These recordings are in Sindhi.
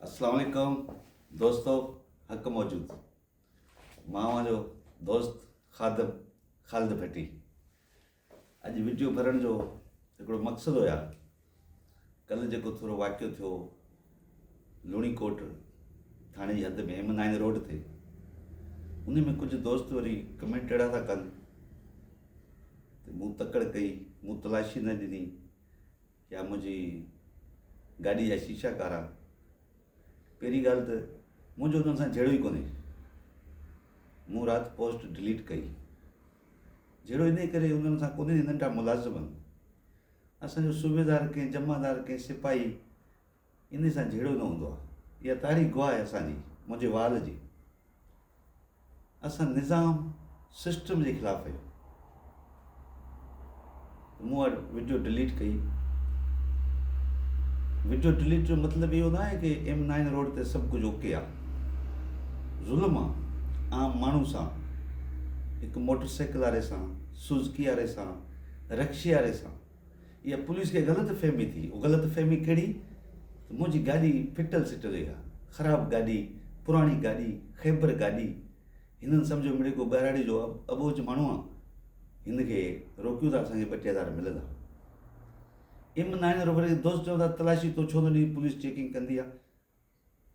اسلام عليڪم دوستو حق موجود مان اوهان جو دوست خادم خالد ڀٽي اڄ وڊيو ڀرڻ جو هڪڙو مقصد هيا ڪل جيڪو ٿورو واقعو ٿيو لوڻي ڪوٽ ٿاڻي جي حد ۾ ايم نائن روڊ تي ان ۾ ڪجهه دوست وري ڪمينٽ اهڙا ٿا ڪن ته مون تڪڙ ڪئي مون تلاشي نه ڏني يا منهنجي گاڏي جا شيشا ڪارا. پهرين ڳالهه ته منهنجو انهن سان جهيڙو ئي ڪونهي. مون رات پوسٽ ڊليٽ ڪئي. جهيڙو انهي ڪري انهن سان ڪونهي ننڍا ملازم آهن. اسان جو صوبيدار ڪنهن جمعدار ڪنهن سپاهي انهي سان جهيڙو نه هوندو آهي. اها تاريخ گواهه آهي اسان جي منهنجي وال جي. اسان نظام سسٽم جي خلاف آهيون. مون اها وڊيو ڊليٽ ڪئي. وڊيو ڊليٽ جو مطلب اهو نه آهي ڪي ايم نائن روڊ تي سڀ ڪجهه اوڪي آهي. ظلم آهي عام ماڻهو سان، هڪ موٽر سائيڪل واري سان، سوزڪي واري سان، رڪشي واري سان. اها پوليس کي غلط فهمي ٿي. اها غلط فهمي ڪهڙي ته منهنجي گاڏي ڦٽل سٽل هئي. خراب گاڏي، پراڻي گاڏي، خيبر گاڏي. هنن سمجهيو مڙئي ڪو ٻهراڙي جو اٻوجهه ماڻهو آ، هن کي روڪيون ته اسان کي ٻه ٽي هزار ملندا. ايم نائن روبري دوست چون ٿا تلاشي تو ڇو نه ڏني پوليس چيڪنگ ڪندي آ.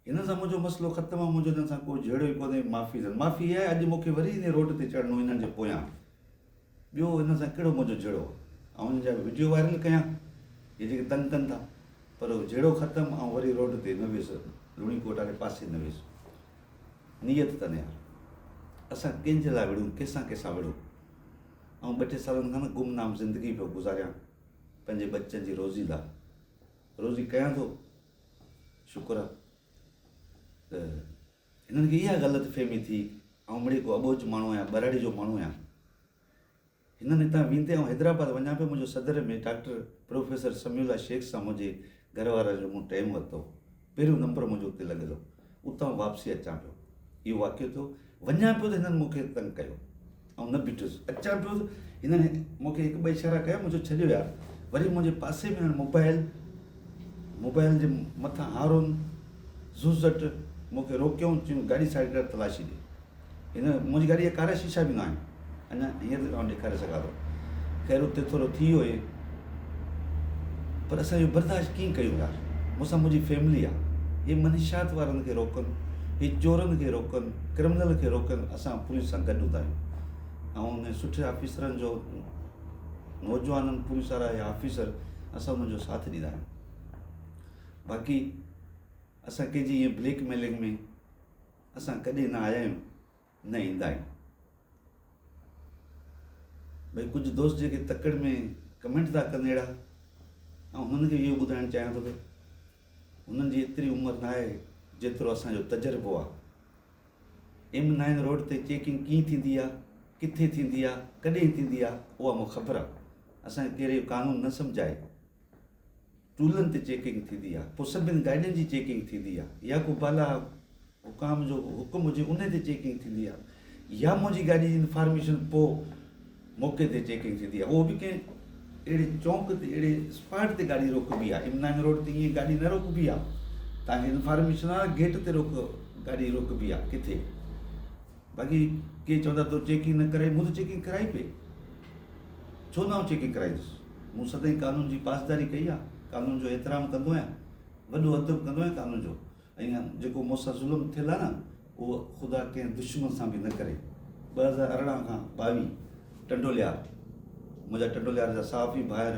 هنن سان منهنجو مسئلو ختم آ، منهنجو هنن سان ڪو جهيڙو ئي ڪونهي، معافي اٿن. معافي اها آهي اڄ مون کي وري انهي روڊ تي چڙهڻو هنن جي پويان. ٻيو هنن سان ڪهڙو منهنجو جهيڙو آ. آئون هنن جا وڊيو وائرل ڪيان، هي جيڪي تنگ ڪن ٿا. پر جهيڙو ختم، آئون وري روڊ تي نه ويس، لوڻي ڪوٽ واري پاسي نه ويس. نيت اٿن يار. اسان ڪنهن جي لاء وڙهون، ڪنهن سان ڪنهن سان وڙهون. آئون ٻه ٽي سالن کان نه گمنام زندگي پيو گذاريان پنهنجي ٻچن جي روزي لاء. روزي ڪيان ٿو. شڪر آ ته هنن کي اها غلط فهمي ٿي آئون مڙئي ڪو اٻوجهه ماڻهو آهيان ٻهراڙي جو ماڻهو آهيان. هنن هتان ويندي آئون حيدرآباد وڃان پيو منهنجو صدر ۾ ڊاڪٽر پروفيسر سميع الله شيخ سان منهنجي گهر وارن جو مون ٽائيم ورتو پهريون نمبر منهنجو اتي لڳل هو اتان واپسي اچان پيو اهو واقعو ٿيو وڃان پيو ته هنن مون کي تنگ ڪيو. آئون نه بيٺس. اچان پيو ته هنن مون کي هڪ ٻه اشارا ڪيا، مون چيو ڇڏيو يار. وري منهنجي پاسي ۾ هنن موبائل، موبائل جي مٿان هارن، زوزٽ، مون کي روڪيائون، چيائون گاڏي سائيڊ ڪر تلاشي ڏي. هن منهنجي گاڏي جا ڪارا شيشا به نه آهن. اڃا هينئر ته آئون ڏيکاري سگهان ٿو. خير اتي ٿورو ٿي ويو هي. پر اسان اهو برداشت ڪيئن ڪيون يار. مون سان منهنجي فيملي آ. هي منشيات وارن کي روڪن، هي چورن کي روڪن، ڪرمنل کي روڪن، اسان پوليس سان گڏ هوندا آهيون. آئون انهن سٺي آفيسرن جو نوجوانن پوليس وارا يا آفيسر اسان انهن جو ساٿ ڏيندا آهيون. باقي اسان ڪنهن جي ائين بليڪ ميلنگ ۾ اسان ڪڏهن نه آيا آهيون نه ايندا آهيون. ڀئي ڪجهه دوست جيڪي تڪڙ ۾ ڪمينٽ ٿا ڪن اهڙا آئون هنن کي اهو ٻڌائڻ چاهيان ٿو ته هنن جي ايتري عمر نه آهي جيترو اسان جو تجربو آهي. ايم نائن روڊ تي چيڪنگ ڪيئن ٿيندي آهي، ڪٿي ٿيندي آهي، ڪڏهن ٿيندي آهي اها مون خبر آهي. اسان کي ڪير اهو قانون نه سمجهائي. ٽولن تي چيڪنگ ٿيندي آ پوء سڀن گاڏين جي چيڪنگ ٿيندي آ يا ڪو بالا حڪام جو حڪم هجي انهي تي چيڪنگ ٿيندي آ يا منهنجي گاڏي جي انفارميشن پوء موقعي تي چيڪنگ ٿيندي آ اهو به ڪنهن اهڙي چونڪ تي اهڙي اسپاٽ تي گاڏي روڪبي آ امنان روڊ تي ائين گاڏي نه روڪبي آ تان کي انفارميشن آ گيٽ تي روڪ گاڏي روڪبي آ ڪٿي باقي ڪي چوندا تو چيڪنگ نه ڪرائي مون ته چيڪنگ ڪرائي پئي ڇو نه آئون چيڪنگ ڪرائيندس مون سدائين قانون جي پاسداري ڪئي آ قانون جو احترام ڪندو آهيان وڏو ادب ڪندو آهيان قانون جو ۽ جيڪو مون سان ظلم ٿيل آ نه اهو خدا ڪنهن دشمن سان به نه ڪري 2018 کان 22 ٽنڊوليار منهنجا ٽنڊوليار جا صحافي ڀائر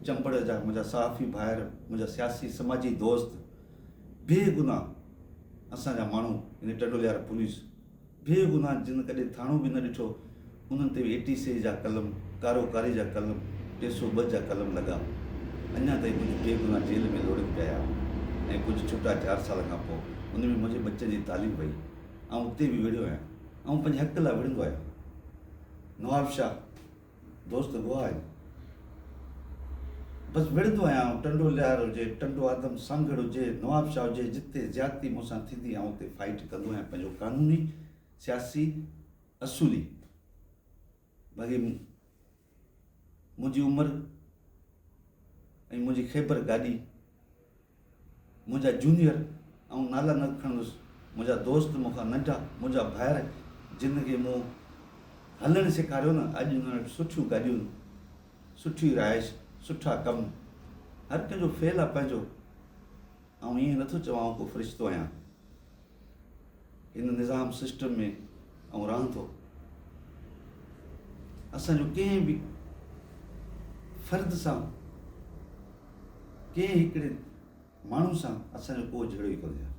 چمبڙ جا منهنجا صحافي ڀائر منهنجا سياسي سماجي دوست بي گناهه اسان جا ماڻهو يعني ٽنڊوليار پوليس بي گناهه جن ڪڏهن ٿاڻو به نه ڏٺو انهن تي به اي ٽي سي جا قلم، ڪارو ڪاري جا قلم، 302 جا قلم لڳا. اڃا تائين ڪجهه بي گناهه جيل ۾ لوڙين پيا ۽ ڪجهه ڇٽا چار سال کان پوء ان ۾ منهنجي ٻچن جي تعليم وئي. آئون اتي به وڙهيو آهيان. آئون پنهنجي حق لاء وڙهندو آهيان. نوابشاهه. دوست گواهه آهن. بس وڙهندو آهيان آئون ٽنڊو لهار هجي، ٽنڊو آدم، سانگهڙ هجي، نوابشاهه هجي جتي زيادتي مون سان ٿيندي آئون اتي فائيٽ ڪندو آهيان پنهنجو قانوني، سياسي، اصولي. باقي منهنجي عمر ۽ منهنجي خيبر گاڏي منهنجا جونيئر آئون نالا نه کڻندس، منهنجا دوست مون کان ننڍا، منهنجا ڀائر جن کي مون هلڻ سيکاريو نه، اڄ انهن وٽ سٺيون گاڏيون، سٺي رهائش، سٺا ڪم، هر ڪنهن جو فعل آ پنهنجو، آئون ائين نٿو چوان آئون ڪو فرشتو آهيان، هن نظام سسٽم ۾ آئون رهان ٿو، اسان جو ڪنهن به فرد سان ڪنهن هڪڙي ماڻهو سان اسان جو ڪو جهيڙو ئي ڪونهي يار.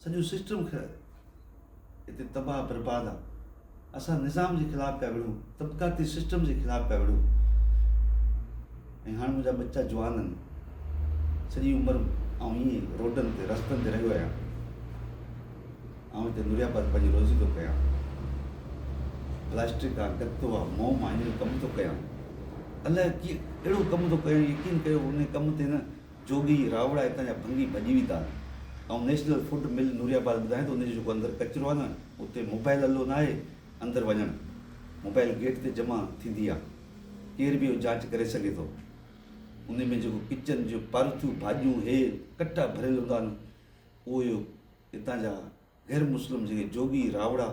سڄو سسٽم هتي تباهه برباد آ. اسان نظام جي خلاف پيا وڙهون، طبقاتي سسٽم جي خلاف پيا وڙهون ۽ هاڻ منهنجا ٻچا جوان آهن. سڄي عمر آئون ائين روڊن تي رستن تي رهيو آهيان. آئون هتي نوري آباد پنهنجي روزي ٿو ڪيان. پلاسٽڪ آ، گتو آ، موم آ، ان جو ڪم ٿو ڪيان. الائي ڪيئن اهڙو ڪم ٿو ڪيان، يقين ڪيو ان ڪم تي نه جوڳي راوڙا هتان جا ڀنگي ڀڄي ويندا. آئون نيشنل فوڊ مل نوري آباد ٻڌايان ٿو ان جو جيڪو اندر ڪچرو آ نه اتي موبائل الو ناهي اندر وڃڻ. موبائل گيٽ تي جمع ٿيندي آ. ڪير به اهو جاچ ڪري سگهي ٿو. ان ۾ جيڪو ڪچن جون پارٿيون ڀاڄيون هي ڪٽا ڀريل هوندا آهن اهو هتان جا غير مسلم جيڪي جوڳي راوڙا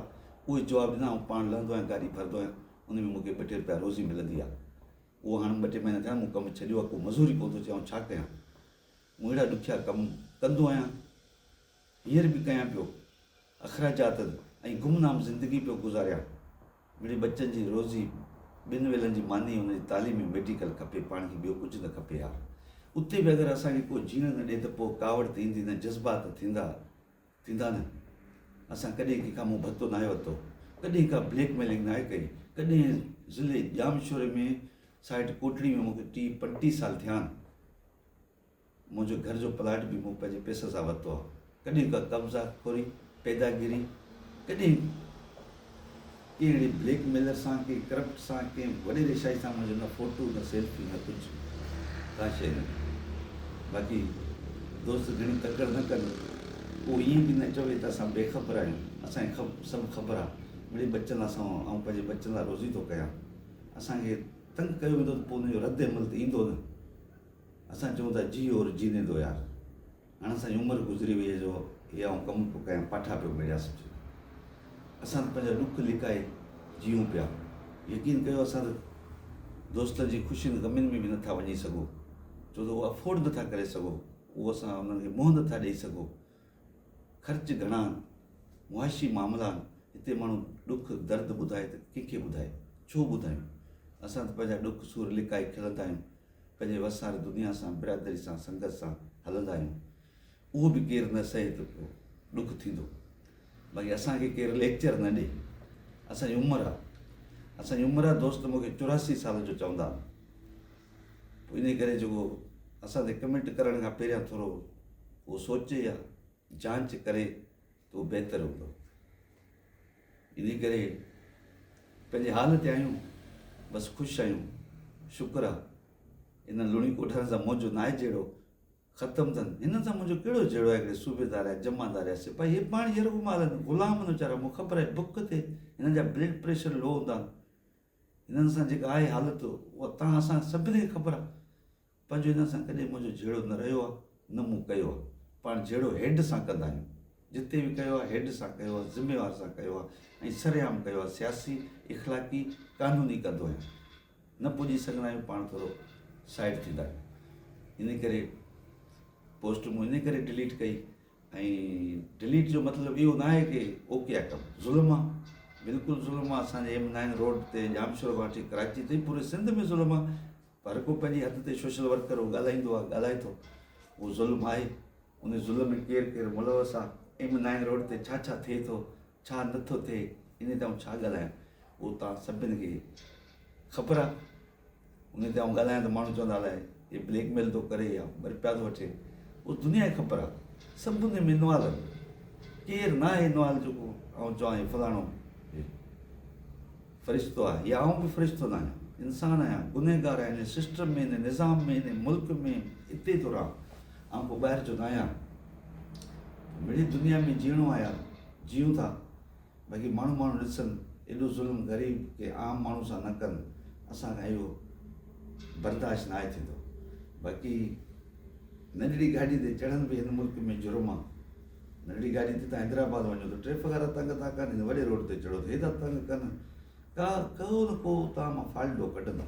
اهي جواب ڏيندا آئون پاڻ لهندو آهيان گاڏي ڀرندو آهيان ان ۾ مون کي ٻه ٽي روپيا روزي ملندي آهي اهو هاڻ ٻه ٽي مهينا ٿيا آهن مون ڪم ڇڏيو آهي ڪو مزوري ڪونه ٿو چئي آئون ڇا ڪيان مون اهڙا ڏکيا ڪم ڪندو آهيان هينئر به ڪيان پيو اخراجات ۽ گمنام زندگي پيو گذاريان منهنجي ٻچن جي روزي ٻن ويلن جي ماني ان جي تعليم ۽ ميڊيڪل کپي پاڻ کي ٻيو ڪجهه نه کپي يار اتي به اگر اسان کي ڪو جيئڻ نه ڏي ته پوء ڪاوڙ ته ايندي نه جذبات ٿيندا ٿيندا نه اسان ڪڏهن ڪنهن کان مون ڀتو ناهي ورتو ڪڏهن ڪا بليڪ ميلنگ ناهي ڪئي ڪڏهن ضلعي ڄامشوري ۾ سائيٽ ڪوٽڙي ۾ مون کي ٽيهه پنٽيهه سال ٿيا آهن منهنجو گهر جو پلاٽ به مون پنهنجي پئسي سان ورتو آهي. ڪڏهن ڪا قبضا خوري، پيداگيري، ڪڏهن ڪنهن اهڙي بليڪ ميلر سان، ڪنهن ڪرپٽ سان، ڪنهن وڏيري شاهي سان منهنجو نه فوٽو، نه سيلفي، نه ڪجهه، ڪا شيء نه. باقي دوست گهڻي تڪڙ نه ڪن. ڪو ائين به نه چوي ته اسان بي خبر آهيون. اسان کي سڀ خبر آهي. مڙئي ٻچن لاء اسان آئون پنهنجي ٻچن لاء روزي ٿو ڪيان. اسان کي تنگ ڪيو ويندو ته پوء ان جو رد عمل ته ايندو نه. اسان چئون ٿا جيئو اور جيني دو يار هاڻ اسان جي عمر گذري وئي جو هي آئون ڪم پيو ڪيان پاٺا پيو ميڙيان سمجهو اسان ته پنهنجا ڏک لڪائي جيئون پيا يقين ڪيو اسان ته دوستن جي خوشين غمين ۾ به نٿا وڃي سگهو ڇو ته اهو افورڊ نٿا ڪري سگهو اهو اسان انهن کي منهن نٿا ڏئي سگهو خرچ گهڻا آهن معاشي معاملا آهن هتي ماڻهو ڏک درد ٻڌائي ته ڪنهن کي ٻڌائي ڇو ٻڌايون اسان ته پنهنجا ڏک سور لڪائي کلندا آهيون پنهنجي وس واري دنيا سان، برادري سان، سنگت سان هلندا آهيون. اهو به ڪير نه سهي ته پوء ڏک ٿيندو. باقي اسان کي ڪير ليڪچر نه ڏي. اسان جي عمر آ. اسان جي عمر آ دوست مون کي 84 سال جو چوندا آهن. پوء انهي ڪري جيڪو اسان تي ڪمينٽ ڪرڻ کان پهريان ٿورو اهو سوچي يا جانچ ڪري ته اهو بهتر هوندو. انهي ڪري پنهنجي حال تي آهيون بس خوش آهيون شڪر آ انهن لوڻي ڪوٺارن سان منهنجو ناهي جهيڙو ختم اٿن هنن سان منهنجو ڪهڙو جهيڙو آهي هڪڙي صوبيدار يا جمعدار يا سپاهي هي پاڻ يرغمال آهن غلام آهن ويچارا مون خبر آهي بک تي هنن جا بلڊ پريشر لو هوندا آهن هنن سان جيڪا آهي حالت اها تان اسان سڀني کي خبر آهي پنهنجو هنن سان ڪڏهن منهنجو جهيڙو نه رهيو آهي نه مون ڪيو آهي. پاڻ جهيڙو هيڊ سان ڪندا آهيون. جتي به ڪيو آهي هيڊ سان ڪيو آهي، ذميوار سان ڪيو آهي ۽ سرعام ڪيو آهي، سياسي، اخلاقي، قانوني ڪندو آهيان. نه پڄي سگهندا آهيون پاڻ ٿورو سائيڊ ٿيندا آهيون. ان ڪري پوسٽ مون ان ڪري ڊليٽ ڪئي ۽ ڊليٽ جو مطلب اهو نه آهي ڪي اوڪي آهي ڪم. ظلم آهي بلڪل ظلم آهي اسان جي ايم نائن روڊ تي ڄامشورو کان وٺي ڪراچي تائين پوري سنڌ ۾ ظلم آهي. هر ڪو پنهنجي حد تي سوشل ورڪر هو ڳالهائيندو آهي ڳالهائي ٿو اهو ظلم آهي ان ظلم ۾ ڪير ڪير ملوث آهي ايم نائن روڊ تي ڇا ڇا ٿئي ٿو ڇا نٿو ٿئي ان تي آئون ڇا ڳالهايان اهو توهان سڀني کي خبر آهي ان تي آئون ڳالهايان ته ماڻهو چوندا الائي هي بليڪ ميل ٿو ڪري يا ٻه رپيا ٿو وٺي اهو دنيا کي خبر آهي سڀ ان ۾ انوالو آهن ڪير ناهي انوالو جيڪو آئون چوان هي فلاڻو فرشتو آهي يا آئون به فرشتو نه آهيان انسان آهيان گنهگار آهيان هن سسٽم ۾ هن نظام ۾ هن ملڪ ۾ اتي ٿو رهان آئون ڪو ٻاهر جو نه آهيان مڙئي دنيا ۾ جيئڻو آهي يار جيئون ٿا باقي ماڻهو ماڻهو ڏسن ايڏو ظلم غريب ڪنهن عام ماڻهو سان نه ڪن اسان کان اهو برداشت نه آهي ٿيندو باقي. ننڍڙي گاڏي تي چڙهڻ به هن ملڪ ۾ جرم آ. ننڍڙي گاڏي تي تان حيدرآباد وڃو ته ٽريفڪ وارا تنگ ٿا ڪن، هن وڏي روڊ تي چڙهو ته هي ٿا تنگ ڪن. ڪا ڪو نه ڪو تان مان فالٽو ڪڍندا.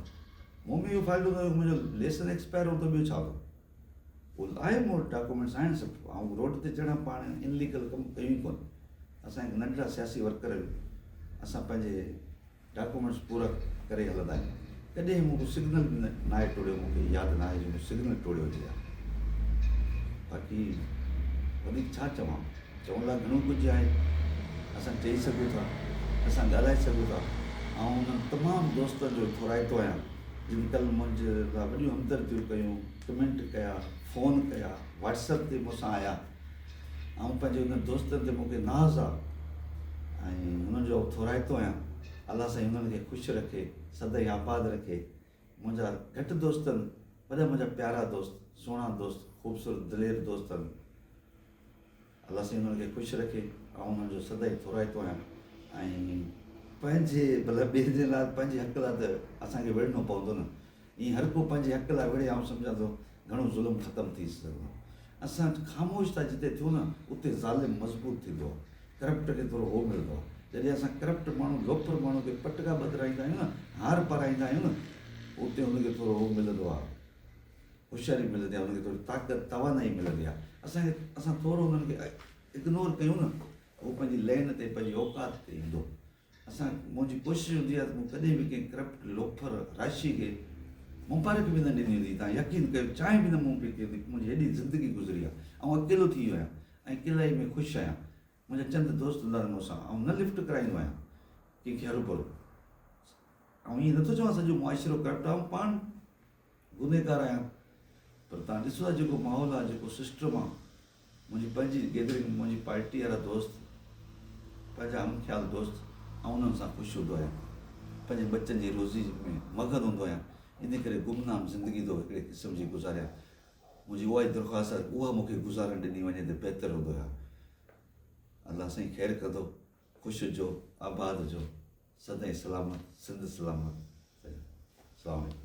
مون ۾ اهو فالٽو نه هيو منهنجو ليسن ايڪسپائر هو ته ٻيو ڇا هوندو. اهو آهي مون وٽ ڊاڪومينٽس آهن سڀ. آئون روڊ تي چڙهان پاڻ انليگل ڪم ڪيون ئي ڪونه. اسان هڪ ننڍڙا سياسي ورڪر آهيون. اسان پنهنجي ڊاڪومينٽس پورا ڪري هلندا آهيون. ڪڏهن مون ڪو سگنل به ناهي ٽوڙيو مون کي ياد ناهي جو مون سگنل ٽوڙيو هجي ها. باقي وڌيڪ ڇا چوان چوڻ لاء گهڻو ڪجهه آهي اسان چئي سگهون ٿا اسان ڳالهائي سگهون ٿا. آئون انهن تمام دوستن جو ٿورائتو آهيان جن ڪل منهنجي لاء وڏيون همدرديون ڪيون، ڪمينٽ ڪيا، فون ڪيا، واٽس اپ تي مون سان آيا. آئون پنهنجي انهن دوستن تي مون کي ناز آ ۽ انهن جو آئون ٿورائتو آهيان. الله سائين انهن کي خوش رکي، سدائين آباد رکي. منهنجا گهٽ دوست آهن، وڏا منهنجا پيارا دوست، سهڻا دوست، خوبصورت دلير دوست آهن. الله سائين انهن کي خوش رکي. آئون انهن جو سدائين ٿورائتو آهيان ۽ پنهنجي ڀلا ٻين جي لاء پنهنجي حق لاء ته اسان کي وڙهڻو پوندو نه. ائين هر ڪو پنهنجي حق لاء وڙهي آئون سمجهان ٿو گهڻو ظلم ختم ٿي سگهندو. اسان خاموش ٿا جتي ٿيون نه اتي ظالم مضبوط ٿيندو آهي. ڪرپٽ کي ٿورو هو ملندو آهي. جڏهن اسان ڪرپٽ ماڻهو لوفر ماڻهو کي پٽڪا ٻڌرائيندا آهيون نه هار پارائيندا آهيون نه اتي هن کي ٿورو هو ملندو آهي هوشياري ملندي آهي هن کي ٿوري طاقت توانائي ملندي آهي. اسان کي اسان ٿورو هنن کي اگنور ڪيون نه هو پنهنجي لين تي پنهنجي اوقات تي ايندو. اسان منهنجي ڪوشش هوندي آهي ته مون ڪڏهن به ڪنهن ڪرپٽ لوفر راشي کي مبارڪ به نه ڏني هوندي تان يقين ڪيو چانهه به نه مون پيتي هوندي منهنجي هيڏي زندگي گذري آهي آئون اڪيلو ٿي ويو آهيان ۽ اڪيلائي ۾ خوش آهيان منهنجا چند دوست هوندا آهن مون سان آئون نه لفٽ ڪرائيندو آهيان ڪنهن کي هروڀرو آئون ائين نٿو چوان سڄو معاشرو ڪرپٽ آهي آئون پاڻ گنهگار آهيان پر توهان ڏسو ٿا جيڪو ماحول آهي جيڪو سسٽم آهي منهنجي پنهنجي گيدرنگ منهنجي پارٽي وارا دوست پنهنجا هم خيال دوست آئون انهن سان خوش هوندو آهيان پنهنجي ٻچن جي روزي ۾ مگن هوندو آهيان ان ڪري گمنام زندگي ٿو هڪڙي قسم جي گذاريان منهنجي اها ئي درخواست آهي اها مون کي گذارڻ ڏني وڃي ته بهتر هوندو آهي الله سائين خير ڪندو خوش هجو آباد هجو سدائين سلامت سنڌ سلامت سلام عليڪم.